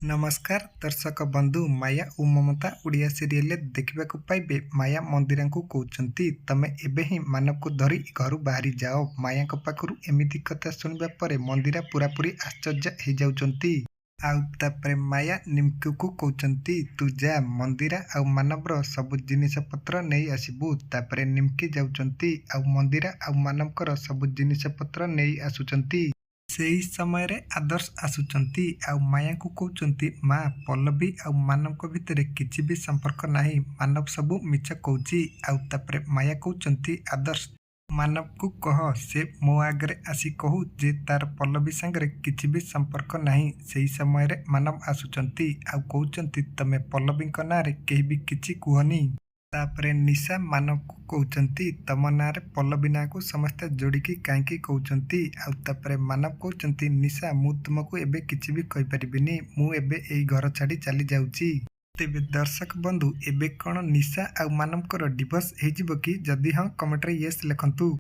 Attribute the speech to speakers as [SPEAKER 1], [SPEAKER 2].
[SPEAKER 1] ନମସ୍କାର ଦର୍ଶକ ବନ୍ଧୁ, ମାୟା ଓ ମମତା ଓଡ଼ିଆ ସିରିଏଲରେ ଦେଖିବାକୁ ପାଇବେ, ମାୟା ମନ୍ଦିରାଙ୍କୁ କହୁଛନ୍ତି, "ତମେ ଏବେ ହିଁ ମାନବକୁ ଧରି ଘରୁ ବାହାରି ଯାଅ।" ମାୟାଙ୍କ ପାଖରୁ ଏମିତି କଥା ଶୁଣିବା ପରେ ମନ୍ଦିରା ପୁରାପୁରି ଆଶ୍ଚର୍ଯ୍ୟ ହେଇଯାଉଛନ୍ତି। ଆଉ ତାପରେ ମାୟା ନିମ୍କିକୁ କହୁଛନ୍ତି, "ତୁ ଯା, ମନ୍ଦିରା ଆଉ ମାନବର ସବୁ ଜିନିଷପତ୍ର ନେଇ ଆସିବୁ।" ତାପରେ ନିମ୍କି ଯାଉଛନ୍ତି ଆଉ ମନ୍ଦିରା ଆଉ ମାନବଙ୍କର ସବୁ ଜିନିଷପତ୍ର ନେଇ ଆସୁଛନ୍ତି। ସେଇ ସମୟରେ ଆଦର୍ଶ ଆସୁଛନ୍ତି ଆଉ ମାୟାଙ୍କୁ କହୁଛନ୍ତି, "ମା, ପଲ୍ଲବୀ ଆଉ ମାନବଙ୍କ ଭିତରେ କିଛି ବି ସମ୍ପର୍କ ନାହିଁ। ମାନବ ସବୁ ମିଛ କହୁଛି।" ଆଉ ତାପରେ ମାୟା କହୁଛନ୍ତି, "ଆଦର୍ଶ, ମାନବକୁ କହ ସେ ମୋ ଆଗରେ ଆସି କହୁ ଯେ ତାର ପଲ୍ଲବୀ ସାଙ୍ଗରେ କିଛି ବି ସମ୍ପର୍କ ନାହିଁ।" ସେଇ ସମୟରେ ମାନବ ଆସୁଛନ୍ତି ଆଉ କହୁଛନ୍ତି, "ତମେ ପଲ୍ଲବୀଙ୍କ ନାଁରେ କେହି ବି କିଛି କୁହନି।" ତାପରେ ନିଶା ମାନବକୁ କହୁଛନ୍ତି, "ତମ ନାଁରେ ପଲ୍ଲବୀ ନାଁକୁ ସମସ୍ତେ ଯୋଡ଼ିକି କାହିଁକି କହୁଛନ୍ତି?" ଆଉ ତାପରେ ମାନବ କହୁଛନ୍ତି, "ନିଶା, ମୁଁ ତୁମକୁ ଏବେ କିଛି ବି କହିପାରିବିନି। ମୁଁ ଏବେ ଏଇ ଘର ଛାଡ଼ି ଚାଲି ଯାଉଛି।" ତେବେ ଦର୍ଶକ ବନ୍ଧୁ, ଏବେ କ'ଣ ନିଶା ଆଉ ମାନବଙ୍କର ଡିଭୋର୍ସ ହେଇଯିବ କି? ଯଦି ହଁ, କମେଣ୍ଟରେ ୟେସ୍ ଲେଖନ୍ତୁ।